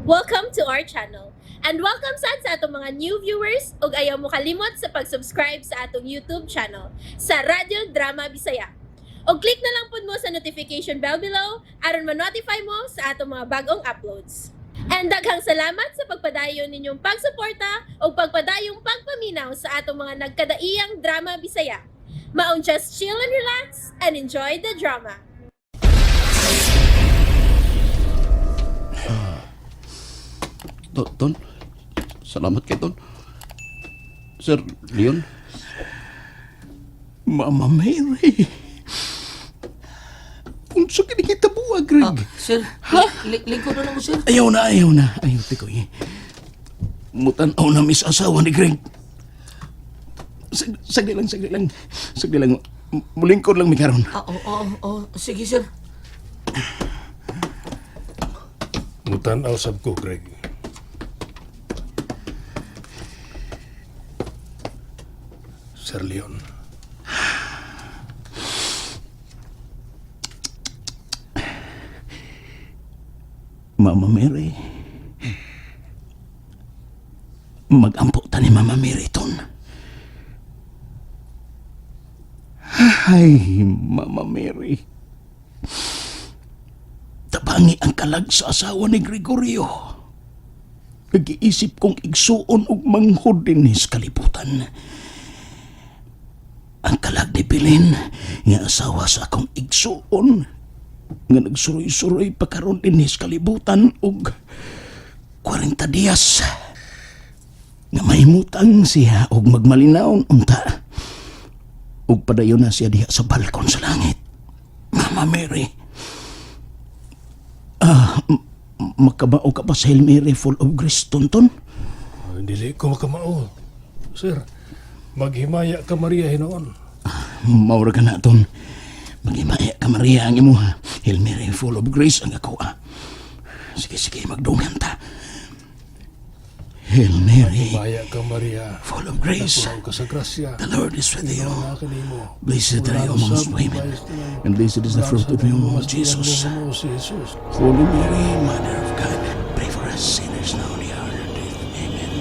Welcome to our channel. And welcome sad sa atong mga new viewers ug ayaw mo kalimot sa pag-subscribe sa atong YouTube channel sa Radyo Drama Bisaya. Og click na lang pud mo sa notification bell below aron ma-notify mo sa atong mga bagong uploads. And daghang salamat sa pagpadayon ninyong pagsuporta ug pagpadayong pagpaminaw sa atong mga nagkadaiyang drama Bisaya. Maong just chill and relax and enjoy the drama. Ton, salamat kay Ton. Sir Leon, Mama Mary. Unsa kini kita buwa, Greg? Ah, sir, lingkod na mo, sir. Ayaw na, ayaw na. Ayaw, tikoy. Mutan-aw na mis asawa ni Greg. Sagli lang, sagli lang. Sagli lang. Mulingkod lang mi karon. Ah, oo, oo, oo. Sige, sir. Mutanaw sab ko, Greg. Sir Leon. Mama Mary. Magampo ta ni Mama Mary ton. Ay, Mama Mary. Tabangi ang kalag sa asawa ni Gregorio. Nag-iisip kong igsuon og manghod dinhi sa kalibutan. Ang kalag ni Bilin nga asawa sa akong igsuon nga nagsuroy-suroy pa karon dinhi sa kalibutan og 40 dias nga mahimutang siya og magmalinawon unta ug padayon na siya diha sa balkon sa langit. Mama Mary, makabao ka pa sa Hail Mary full of grace, Tonton? Ay, dili ko makamao. Sir, maghimaya ka Maria hinoon. Maura ka na, Ton. Maghimaya ka, Maria, ang imuha. Hail Mary full of grace ang ako, ah. Sige, sige, magdungan ta. Hail Mary, Himaya ka Maria. full of grace. Napunaw ka sa grasya. The Lord is with you. Na kanimo. Blessed are you amongst women, and blessed is the fruit of your womb, Jesus. Mo si Jesus. Holy Mary, Mother of God, pray for us sinners now and the hour of death. Amen.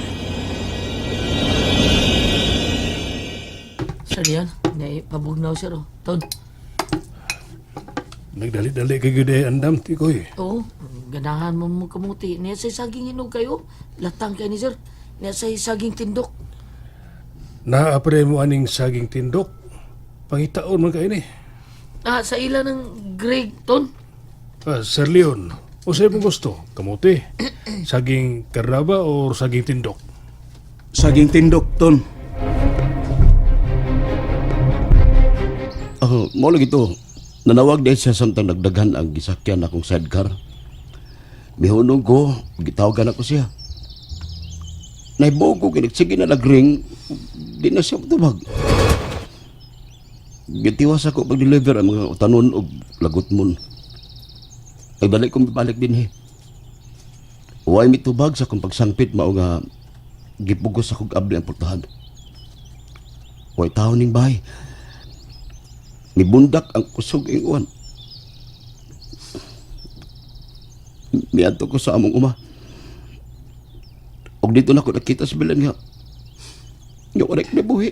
Sir Leon, naipabugnaw, sir. Oh. Ton, Nagdali-dali kay gyud ay andam tikoy. oo. Ganahan mo mo kamuti. Niya sa saging hinog kayo. Latang kayo ni sir. Niya sa saging tindok. Naapre mo aning saging tindok. Pangitaon man kay ni. Ah, sa ila ng Greg, Ton. Ah, Sir Leon, unsay mong gusto? Kamote? Saging karnaba or saging tindok? Saging tindok, Ton. ah, mo lagi to. Nanawag din siya samtang nagdaghan ang gisakyan akong sidecar. Mihunong ko, gitawagan ako siya. Naibuog ko, kinagsige na nagring, di na siya matubag. Gitiwas ako pag-deliver ang mga utanon og lagutmon. Ay balik kong balik din eh. Huwag mitubag sa akong pagsangpit mao nga gipugos akong abli ang pultahan. Huwag tao ning bahay. Mibundak ang kusog ing uwan. Miadto ko sa among uma. Og dito na ko nakita sa bilan nga nga wala kinabuhi.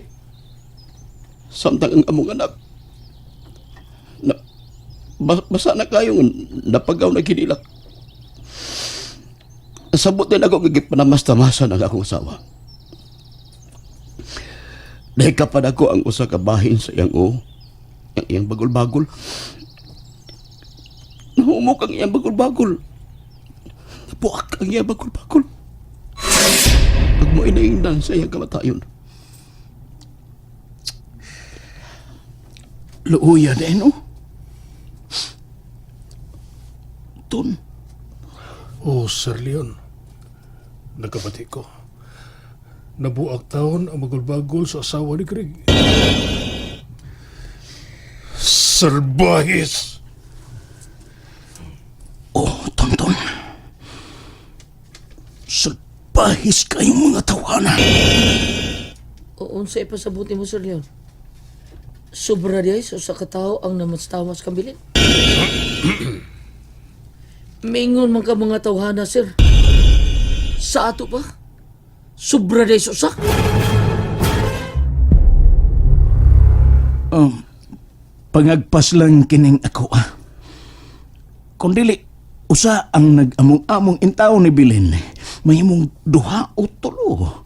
Samtang ang among anak na basa na kayo nga napagaw na kinilak. Sabot din ako gipanamastamasan ang akong asawa. Dahil kapad ako ang usa ka bahin sa iyang o, ang iyang bagol-bagol. Nahumok ang iyang bagol-bagol. Napuak ang iyang bagol-bagol. Pag mo inaingdan sa iyang kamatayon. Luuya din, oh. Ton, Oh, Sir Leon. Nagkabati ko. Nabuak taon ang magulbagol sa asawa ni Greg. Sir Bahis! oh, Tonton. Salpahis kayong mga tawana. O, unsa ipasabuti mo, Sir Leon? Sobra di ay, so sa katao ang namastamas kambilin. Mingon man ka mga tawhana, sir. Sa ato pa? Sobra day sa usa. Pangagpas lang kining ako ah. Kung dili, usa ang nag-among-among intaw ni Bilin, mahimong duha o tulo.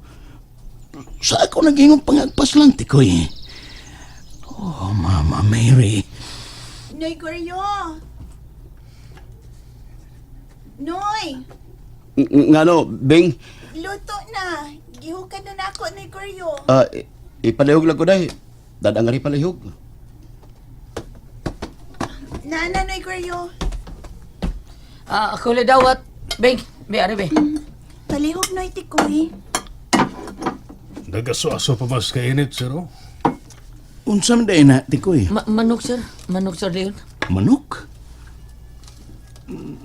Sa ako nagingong pangagpas lang, tikoy. Oh, Mama Mary. Noy Goryo! Noy! Ngano, Bing? Luto na! Gihukan na nako, Noy Goryo. Ah, ipalihog lang ko dahil. Dadang nga rin palihog. Nana, Noy Goryo. Ah, ako le dawat. Beng, be ari be. Palihog, Noy Tikoy. Nagaso-aso pa mas kainit, sir. Oh. Unsa man day na, tikoy? Manok sir, manok Sir Leon. Manok?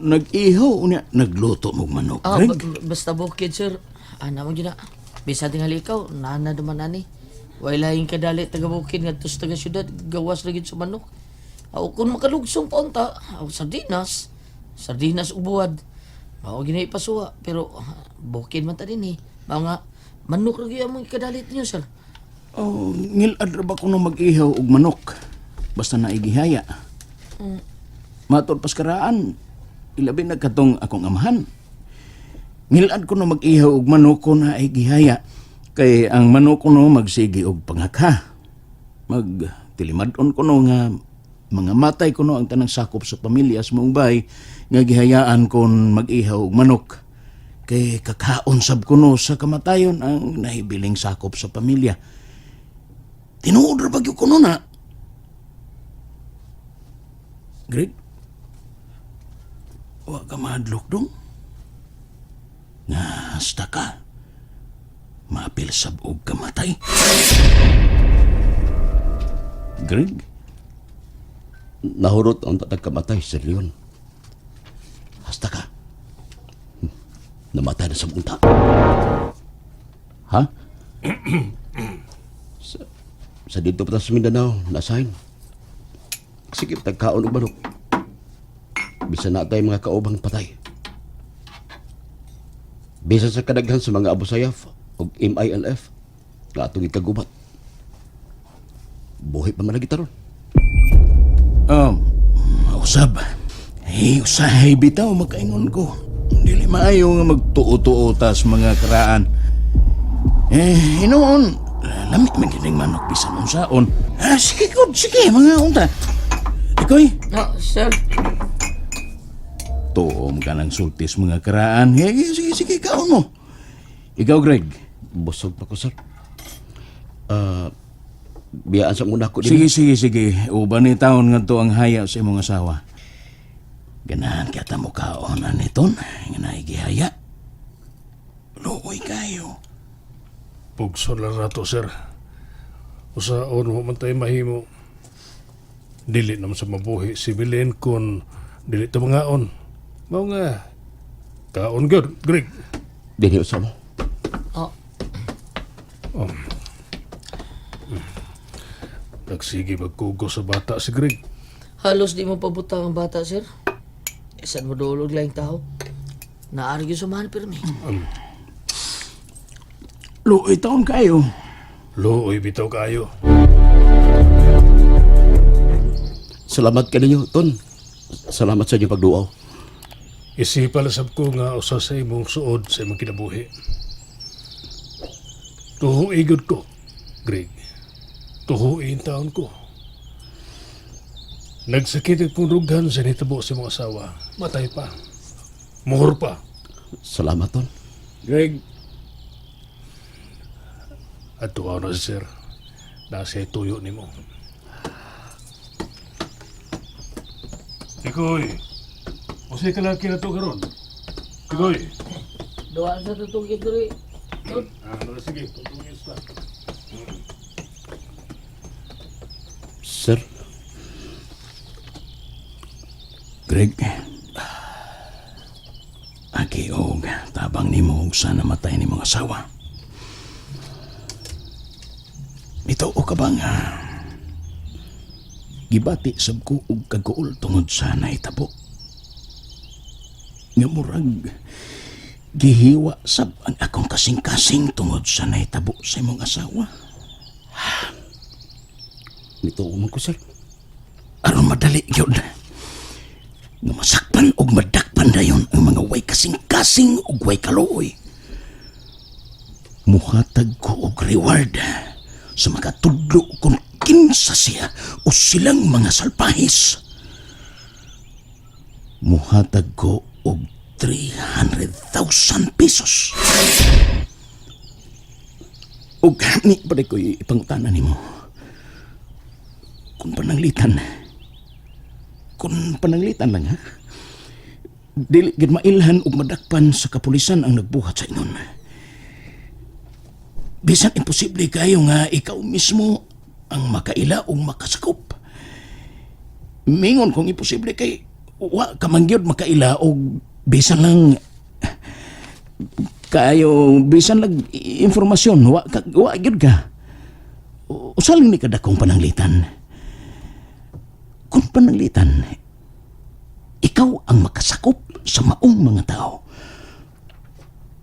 Nag-ihaw niya, nagluto mong manok, Ah, Greg. basta bukid sir. Ana mo gina. Bisa tingali ikaw, nana duman ani. Way laing kadali taga bukid ngadto sa taga syudad, gawas lagi sa manok. Aw kung makalugsong pa unta, aw sardinas. Sardinas ug buwad. Mao gina ipasuwa, pero bukid man ta din eh. Mao nga manok ra gyud among ikadalit niyo sir. Oh, ngilad ra ba kuno mag-ihaw og manok? Basta naigihaya. Matod paskaraan, ilabi na katong akong amahan. Ngilad kuno mag-ihaw og manok ko na gihaya. Kay ang manok kuno magsigi og pangakha. Magtilimadon kuno nga mga matay kuno ang tanang sakop sa pamilya sa maong bahay nga gihayaan kon mag-ihaw og manok. Kay kakaon sab kuno sa kamatayon ang nahibiling sakop sa pamilya. Tinuod ra ba gyud kuno na? Greg? Wa ka mahadlok dong? Nga hasta ka. Maapil sab og kamatay. Greg? Nahurot ang tatag kamatay, Sir Leon. Hasta ka. Namatay na sa bunta. Ha? Sa dito pa ta sa Mindanao, nasahin. Sige, tagkaon og manok. Bisan na tayo mga kaubang patay. Bisan sa kadaghan sa mga Abu Sayyaf o MILF nga atong ikagubat. Buhi pa man lagi taron. Usab. Hey, usahay bitaw makaingon ko. Dili maayo nga magtuo-tuo tas mga karaan. Eh, hinuon, lami man kining manok bisan unsaon. Ah, sige good, sige mga unta. Ikoy, Ah, sir. tuom ka ng sultis mga karaan. Sige, sige, sige, kaon mo. Ikaw, Greg. Busog pa ko, sir. Ah, biyaan sa muna ko din. Sige, sige, sige. Uban ni taon nga to ang haya sa imong asawa. Ganahan ka ta mo kaon aniton, nga naigihaya. Luoy kayo. Pugson lang nato, sir. Usaon mo man tayo mahimo. Dili naman sa mabuhi si Belen kung dili ta mangaon. Mao nga, kaon gyud, Greg. Dinhi usa mo. Ah, Nagsige magkugo sa bata si Greg. halos di mo pabutang ang bata sir. Isan mo duolog laing tao. Naarigyo sa mahal pirmi. Luoy taon kayo. Luoy bitaw kayo. Salamat kaninyo, Ton. Salamat sa inyong pagduaw. Isipa lasab ko nga usa sa imong suod sa imong kinabuhi. Tuhuigod igod ko, Greg. Tuhuin taon ko. Nagsakit kong rughan sa nitabo sa imong asawa. Matay pa. Muhor pa. Salamat, Ton. Greg. At tuwaw na si sir. Nasa tuyo nimo. Tikoy, usay ka laki na to karon. Tikoy. Duha sa tutugid diri. Ah, sige, tutungin sa. Sir, Greg. Aki og tabang nimo og sana matay ni mga asawa. Nito o ka ba nga gibati sab ko og kaguol tungod sa nahitabo. Nga murag Gihiwa sab ang akong kasing-kasing tungod sa nahitabo sa imong asawa. Nito man ko, sir. Aron madali gyud nga masakpan og madakpan dayon ang mga way kasing-kasing ug way kaluoy. Muhatag ko og reward sa makatudlo kung kinsa siya o silang mga salpahis. Muhatag ko og 300,000 pesos. Og ni pa ko ipangutana nimo. Kung pananglitan lang ha, dili gid mailhan ug madakpan sa kapulisan ang nagbuhat sa ingon. Bisan imposible kayo nga ikaw mismo ang makaila ug makasakop. Mingon kung imposible kay wa ka man gyud makaila og bisan lang kayo, bisan lang impormasyon, wa ka, wa gyud ka. Usa lang ni kadakong pananglitan. Kung pananglitan, ikaw ang makasakop sa maong mga tao.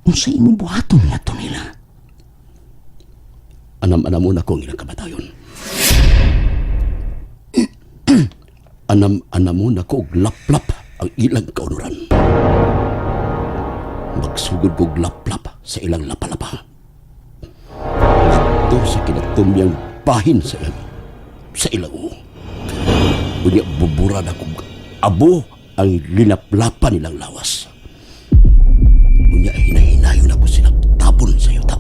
Unsa imong buhaton ngadto nila? Anam-anam mo na ko ang ilang kamatayon. Anam-anam mo na ko og laplap ang ilang kaunuran. Magsugod ko og laplap sa ilang lapalapa. Ngadto sa kinatumyang bahin sa ilang uong. Unya bubura na kog abo ang linaplapan nilang lawas. Unya hinahinayon ako sila tabon sa yuta.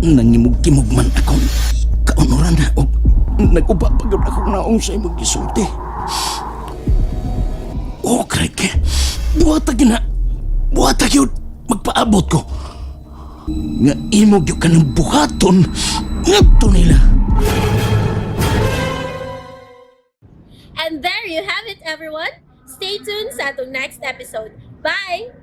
Nangimog-kimog man akong kaunuran og nag-uba pa gyud akong naong sa imong gisulti. Oh, Craig, buhata gyud na. Buhata gyud. Magpaabot ko. Nga imo gyud ka ng buhaton ngadto nila. And there you have it, everyone. Stay tuned sa atong next episode. Bye!